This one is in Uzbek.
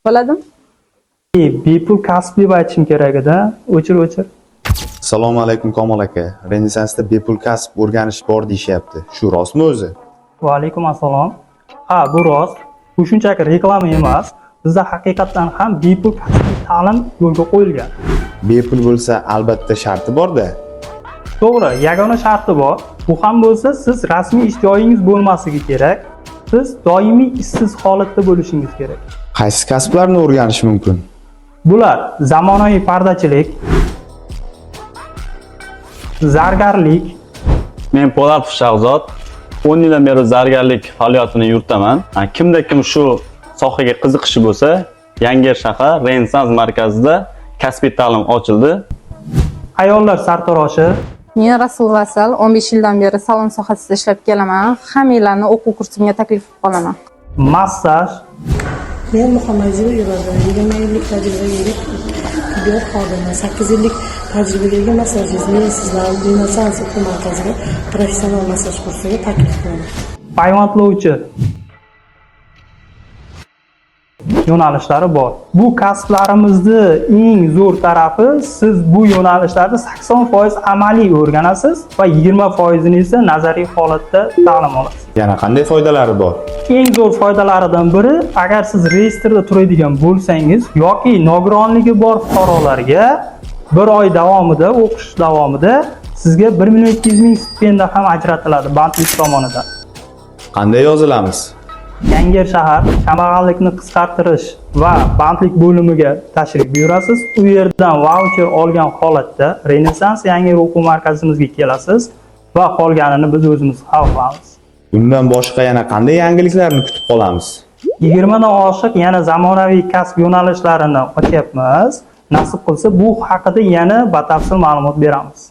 Bo'ladimi? Bepul kasb deb aytishim kerak edi. O'chir, o'chir. Assalomu alaykum, Komil aka. Renessansda bepul kasb o'rganish bor deyishyapti. Shu rostmi o'zi? Va alaykum assalom. Ha, bu rost. Bu shunchaki reklama emas. Bizda haqiqatdan ham bepul kasbiy ta'lim yo'lga qo'yilgan. Bepul bo'lsa, albatta sharti bor-da. To'g'ri, yagona sharti bor. Bu ham bo'lsa, siz rasmiy ish joyingiz bo'lmasligi kerak. Siz doimiy ishsiz holatda bo'lishingiz kerak. Qaysi kasblarni o'rganish mumkin? Bular: zamonaviy pardachilik, zargarlik, Men Po'latov Shahzod, 10 yildan beri zargarlik faoliyatini yuritaman. Kimda kim shu sohaga qiziqishi bo'lsa, Yangiyer shahar Renessans markazida kasbiy ta'lim ochildi. Ayollar sartaroshi, Men Rasulova Asal, 15 yildan beri salon sohasida ishlab kelaman. Hammanglarni o'quv kursimga taklif qilib qolaman. Massaj, Men Muhammadiyeva Iroda, 20 yillik tajribaga ega tibbiyot xodimi, 8 yillik tajribaga ega massajist. Men sizlarni Renessans o'quv markaziga professional massaj kursiga taklif qilaman. Payvandlovchi yo'nalishlari bor. Bu kasblarimizni eng zo'r tarafi, siz bu yo'nalishlarda 80% amaliy o'rganasiz va 20%ini esa nazariy holatda ta'lim olasiz. Yana qanday foydalari bor? Eng zo'r foydalaridan biri, agar siz reyestrda turadigan bo'lsangiz yoki nogironligi bor fuqarolarga bir oy davomida, o'qish davomida sizga 1 200 000 stipendiya ham ajratiladi bandlik tomonidan. Qanday yozilamiz? Yangiyer shahar kambag'allikni qisqartirish va bandlik bo'limiga tashrif buyurasiz. U yerdan vaucher olgan holatda Renessans Yangiyer o'quv markazimizga kelasiz va qolganini biz o'zimiz hal qilamiz. Bundan boshqa yana qanday yangiliklarni kutib qolamiz? 20 dan oshiq yana zamonaviy kasb yo'nalishlarini ochyapmiz. Nasib qilsa, bu haqida yana batafsil ma'lumot beramiz.